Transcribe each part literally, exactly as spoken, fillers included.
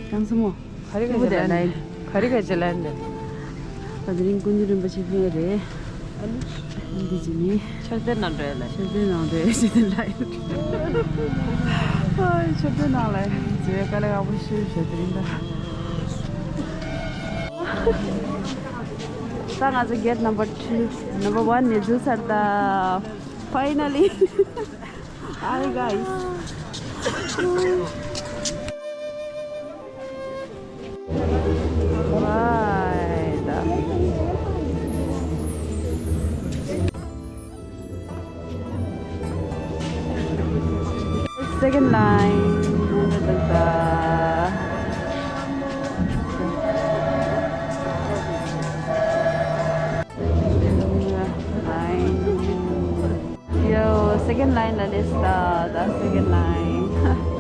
ཀྱང་སྲིད་མོ། ག་རེ་ག་རེ་ལན་འདེབས། ག་རེ་ག་རེ་ལན་འདེབས། ད་དེ་རིང་ཀུན་མཁྱེན་རིན་པོ་ཆེ་ཕེབས་རེད། འདི་ཅི་ནི། ཆོས་སྡེ་ནང་འགྲོ་ཡ་ལ། ཆོས་སྡེ་ནང་འགྲོ་ཡ་ཞིག་དེ་ལ་ཡོད། ཨོ་ཆོས་སྡེ་ནང་ལ་འཛུལ་ཡ་དཀའ་ལས་ཁག་པོ་ཤོར་བཞག་དེ་རིང་ད། ད་ང་ཚོ་gate number two, number one ནས་འཛུལ་ཚར་ད། Finally. Hi guys. Hi. Second line. Line. Yo, second line la lista, the second line. Ah.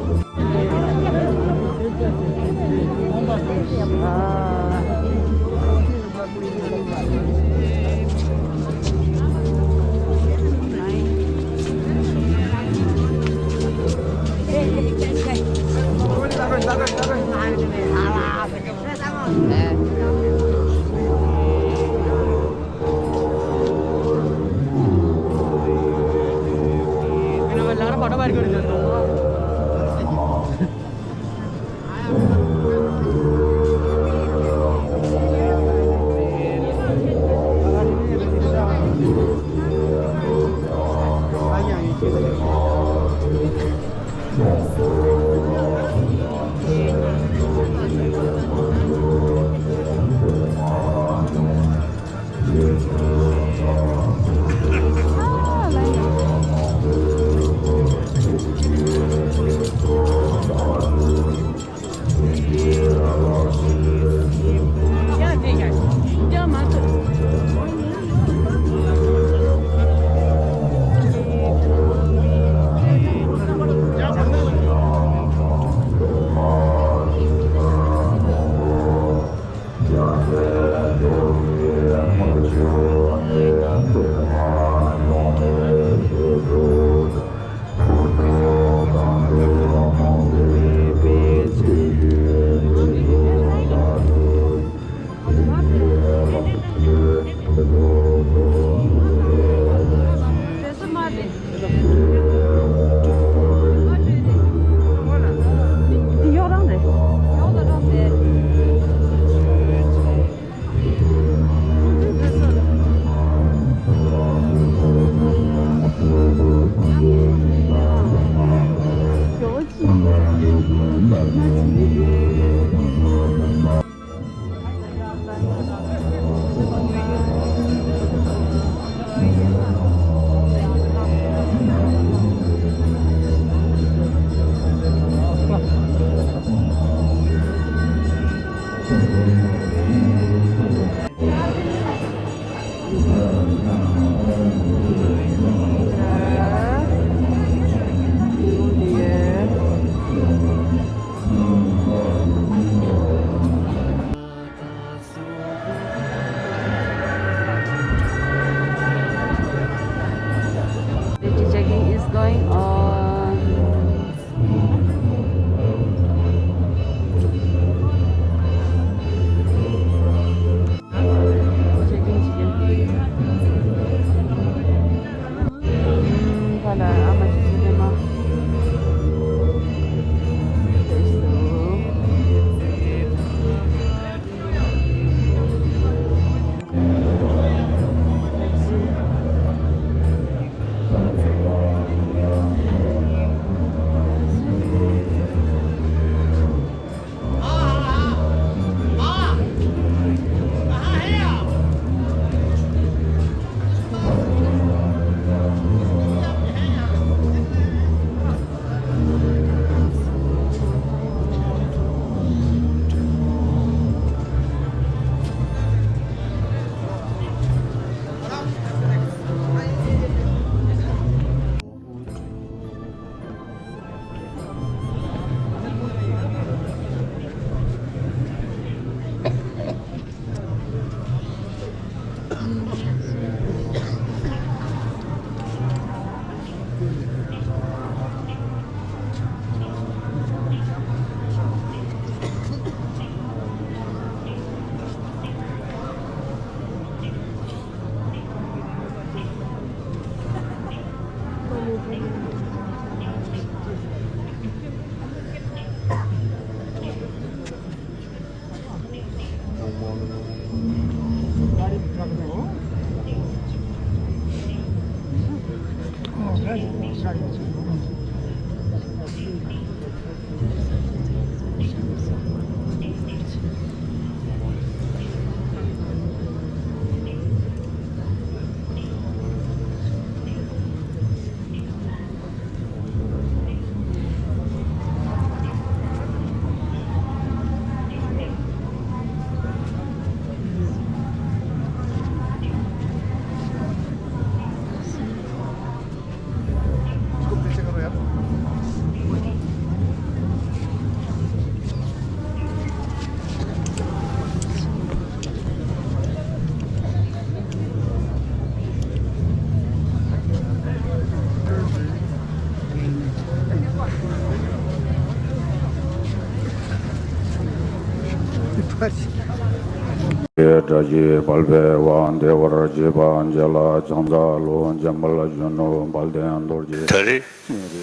དགྲ་བགེགས་དཔལ་འཕེལ་བ་བདེ་བར་གཤེགས་པ་རྗེ་ལ་ཕྱག་འཚལ་ལོ། འཇམ་དཔལ་གཞོན་ནུ་དཔལ་ལྡན་རྡོ་རྗེ། ད་རེས་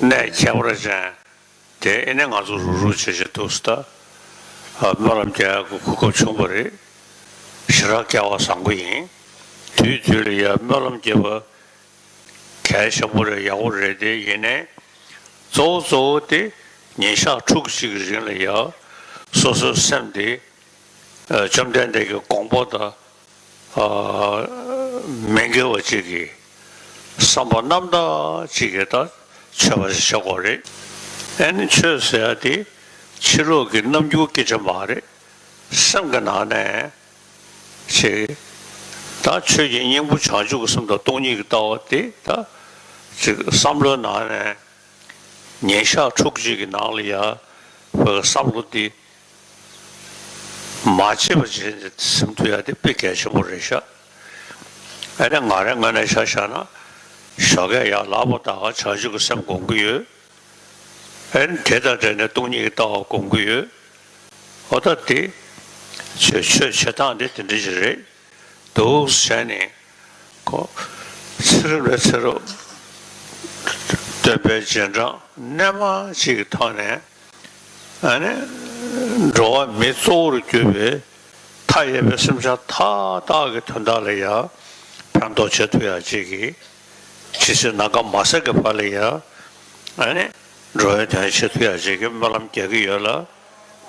གནས་ཁྱད་པར་ཅན་དེ་ཨེ་ནས་ང་ཚོ་རུག་རུག་བྱེད་བྱེད་འདུག་ས། ད་སྨོན་ལམ་རྒྱག་ཡག་གི་གོ་སྐབས་བྱུང་བ་རེད། ཞེ་དྲག་སྐལ་བ་བཟང་པོ་ཡིན། དུས་དུས་ལ་ཡ་སྨོན་ལམ་རྒྱབ་པ་གལ་ཆེན་པོ་རེད། ཡག་པོ་རེད། དེ་ཡིན་ནའི་གཙོ་བོ་གཙོ་བོ་དེ་ཉིན་ཞག་ཕྲུགས་གཅིག་གི་རིང་ལ་ཡ་སོ་སོའི་སེམས་དེ་བཅོམ་ལྡན་འདས་ཀྱི་དགོངས་པ་དང་མི་འགལ་བ་ཅིག་གི་བསམ་པ་རྣམ་དག་ཅིག་གིས་ད་མཆོད་པ་ཞིག་བྱེད་དགོས་རེད། ཨ་ནི་ཆོས་ཟེར་ཡ་དེ་ཕྱི་ལོགས་ཀྱི་རྣམ་འགྱུར་སྐད་ཆ་མ་རེད། སེམས་ཀྱི་ནང་ནས་ཅིག་ད་ཆོས་ཀྱི་སྙིང་པོ་བྱང་ཆུབ་ཀྱི་སེམས་དང་སྟོང་ཉིད་ཀྱི་ལྟ་བ་དེ་ད་ཅིག་བསམ་བློའི་ནང་ནས་ཉིན་ཞག་ཕྲུགས་གཅིག་གི་ནང་ལ་ཡ་བོད་ཀྱི་བསམ་བློ་དེ་མ་བརྗེད་པ་བྱས་ནས་ཟིན་ཐུབ་ཡ་དེ་དཔེ་གལ་ཆེན་པོ་རེད་ཤག་ཨ་ནི་ང་རའི་ངོས་ནས་ཆ་བཞག་ན་ཞོགས་ཀས་ཡར་ལངས་པ་དང་བྱང་ཆུབ་ཀྱི་སེམས་སྒོམ་གྱི་ཡོད། ཨ་ནི་དེ་དང་འབྲེལ་ནས་སྟོང་ཉིད་ཀྱི་ལྟ་བ་སྒོམ་གྱི་ཡོད། འོ་ད་དེ་ཆོས་ཆོས་བྱེད་སྟངས་དེ་དེ་འདྲ་ཞིག་རེད་འདུག་བྱས་ནས་ཁོ་ཚེ་རབས་ནས་ཚེ་རབས་སྟོན་པའི་རྗེས་འབྲང་རྣལ་མ་ཅིག་གི་ཐོག་ནས། ཨ་ནི་འགྲོ་བ་མི་གཙོ་བོར་གྱུར་པའི་མཐའ་ཡས་པའི་སེམས་ཅན་མཐའ་དག་གི་དོན་དག་ལ་ཡང་ཕན་ཐོགས་བྱེད་ཐུབ་ཡག་ཅིག་གི་ཇི་སྲིད་ནམ་མཁའ་མ་ཟད་ཀྱི་བར་ལ་ཡང་ཨ་ནི་འགྲོ་བའི་དོན་བྱེད་ཐུབ་ཡག་ཅིག་གི་སྨོན་ལམ་རྒྱག་གི་ཡོད་ལ།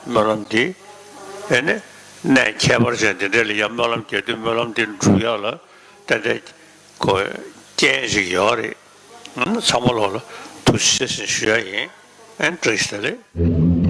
སྨོན་ལམ་འདི་ཨ་ནི་གནས་ཁྱད་པར་ཅན་འདི་འདྲ་ལ་ཡང་སྨོན་ལམ་རྒྱག་དུས་སྨོན་ལམ་འདི་འགྲུབ་ཡག་ལ་ཏན་ཏན་གོ་རྐྱེན་ཞིག་ཡོད་རེད། ཚང་མ་ལོག་ལ་ཐུགས་རྗེ་ཆེ་ཞུ་ཡག་ཡིན། ཨན་བཀྲ་ཤིས་བདེ་ལེགས།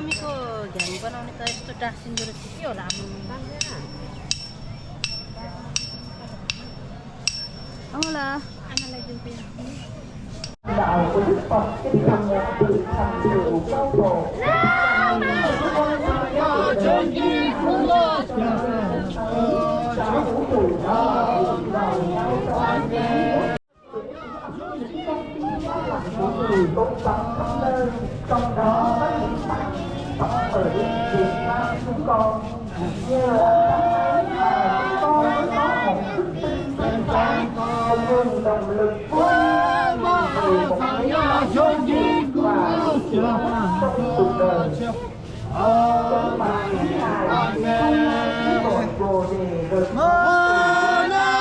མ་མི་ཁོ་རྒྱ་མི་པ་ནང་ནས་ད་ཤི་ཏུ་བཀྲ་ཤིས་འདུག་ར་ཅི་ཡོད་ལ། ཨ་མ་ལ། Trong đó có những bạn Phật tử Việt Nam chúng con. Nhờ các bạn mà chúng con mới có một chút tinh thần và một nguồn động lực vô cùng, vì một cái tâm và trong cuộc đời. Trong bài thứ hai, Bồ Đề Rơi.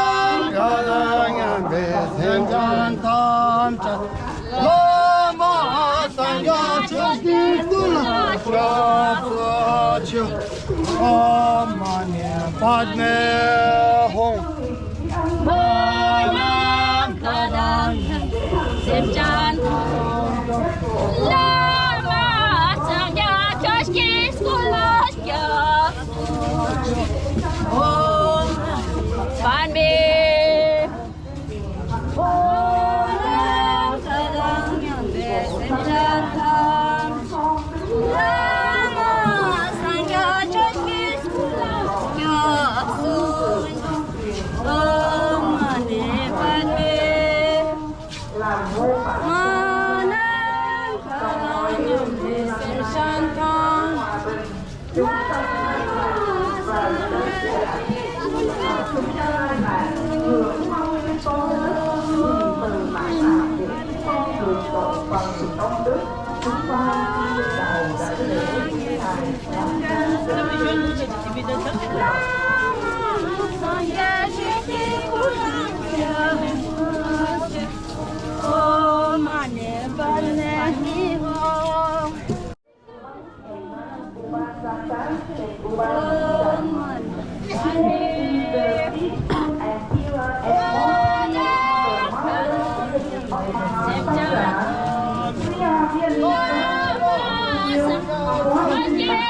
ད་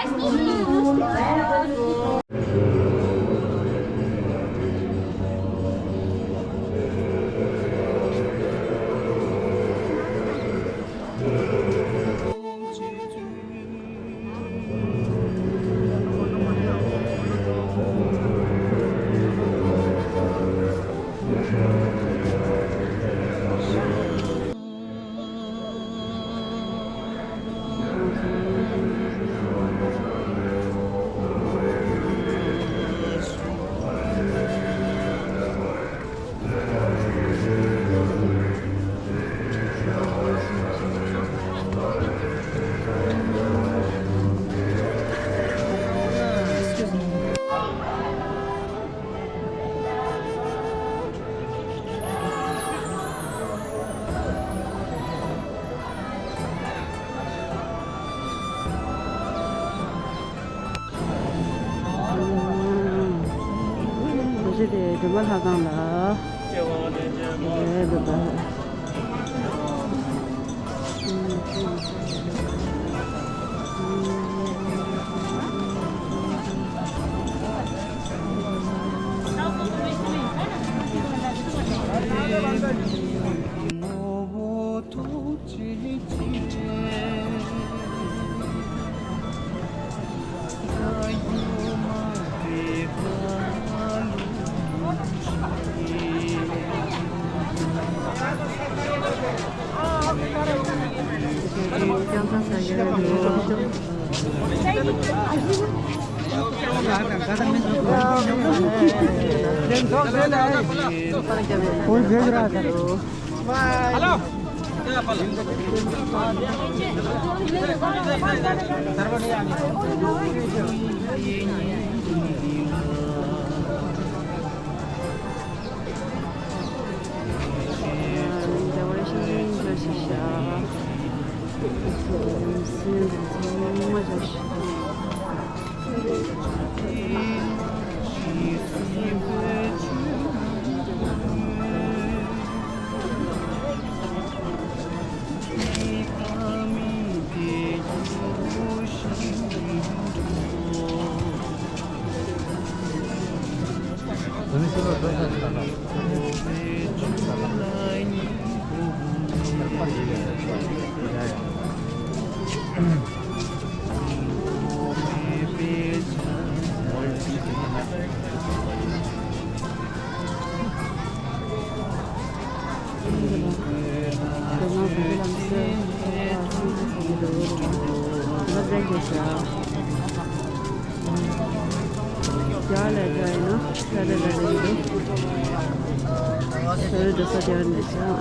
ཅི་དེ་སྒྲོལ་མ་ལྷ་ཁང་ལ། ཨེ་འདུག་ག་ཡར་ལ་འགྲོ་ཡིན་ན་ལ་ལ་ལ་ལ་ཡིན་འདུག་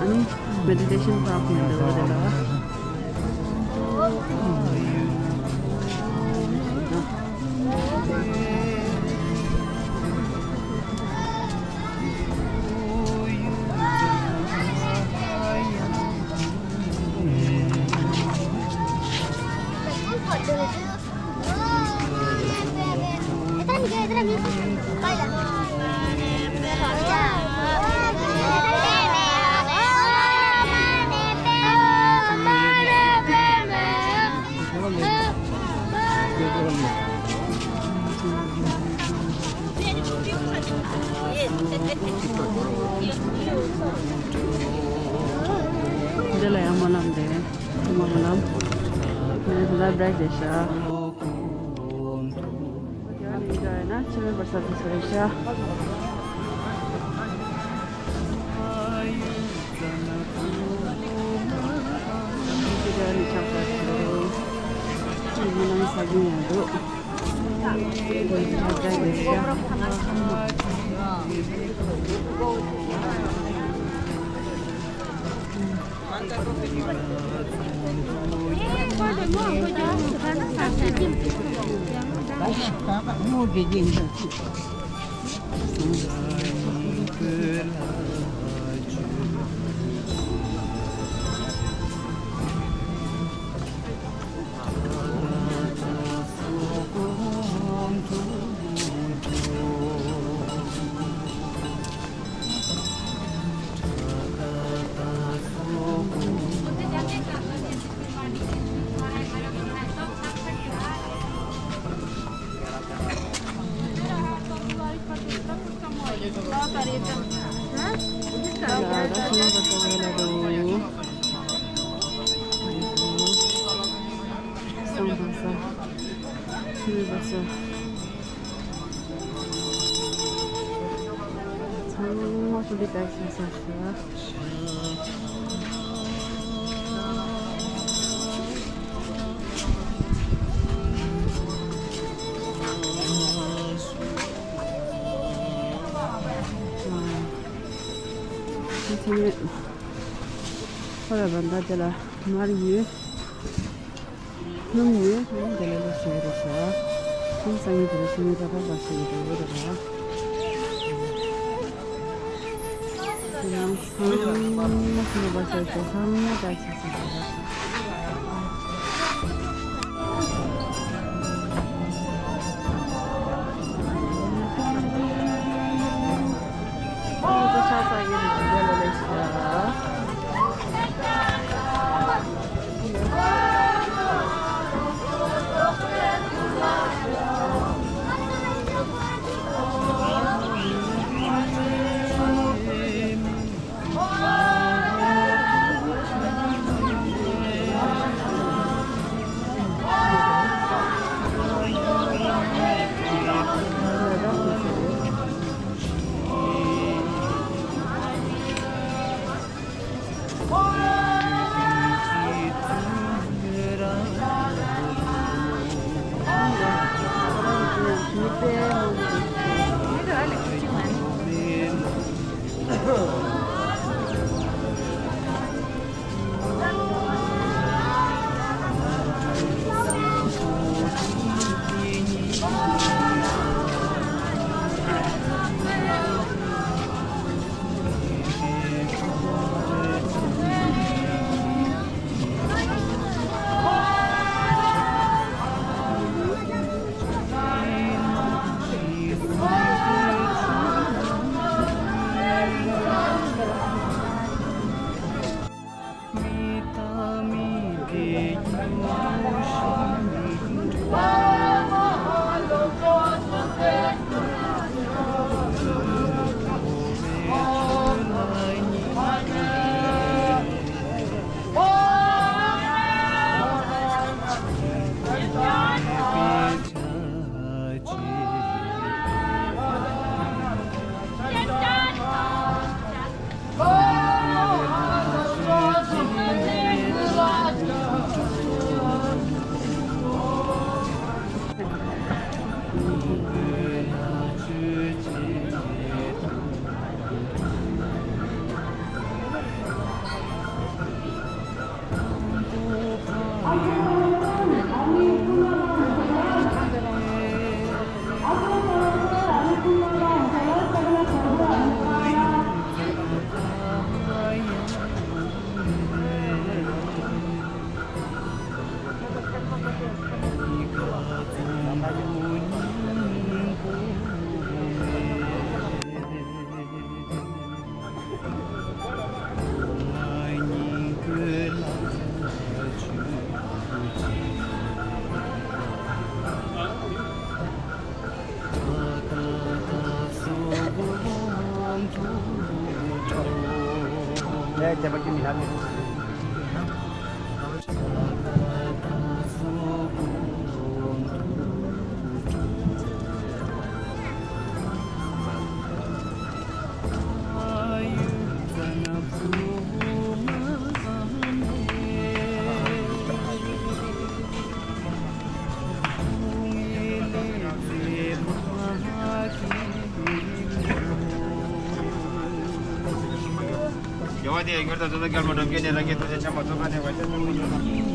ཨ་ནི་མེ་ཌི་ཊེ་ཤན་པཱག་ཡིན་འདུག་འོ་དེ་ལ། འདི་ལ་ཡང་སྨོན་ལམ་འདེབས། སྨོན་ལམ། ངས་ལ་བྲེག་བྱས་ཤག་ཡང་ནས་འགྲོ་ཡིན་ན་ཕྱི་པའི་བར་ས་དུ་ཟེར་ཤག་ཕྱི་དྲ་ནས་ཆགས་པ་ཚོ་སྨོན་ལམ་ཟ་གིན་ཡོད་འདུག་ཚང་མ་ཧུ་ལི་པེག་ཤ་ཤ་ཤ། ཁོ་ར་བན་ད་དེ་ལ་མར་ཡོད། སྣུམ་ཡོད། སྣུམ་དེ་ལ་ལོ་ཞིག་རེད་ཤག་སྣུམ་སང་ཉིན་དེ་ལ་ཞིག་ནི་ད་ཕག་པ་ཞིག་རེད་འགྲོ་གི་རེད་པ། ཡང་ཚང་མ་ཁོ་ར་བ་ཤ་ཤ་ཚང་མ་ད་ཆ་ཆ་ཆ་ཆ། རྒྱལ་བ་དེ་ཡང་མྱུར་དུ་ཚོགས་བསོད་སྐྱོར་མོ་འགྲོ་མཁན་ནས་རང་གི་ཐུགས་རྗེ་ཆེན་པོ་ཚོགས་ཁང་ནས་བར་ཆད་ཚོགས་མོ་འགྲོ་མཁན།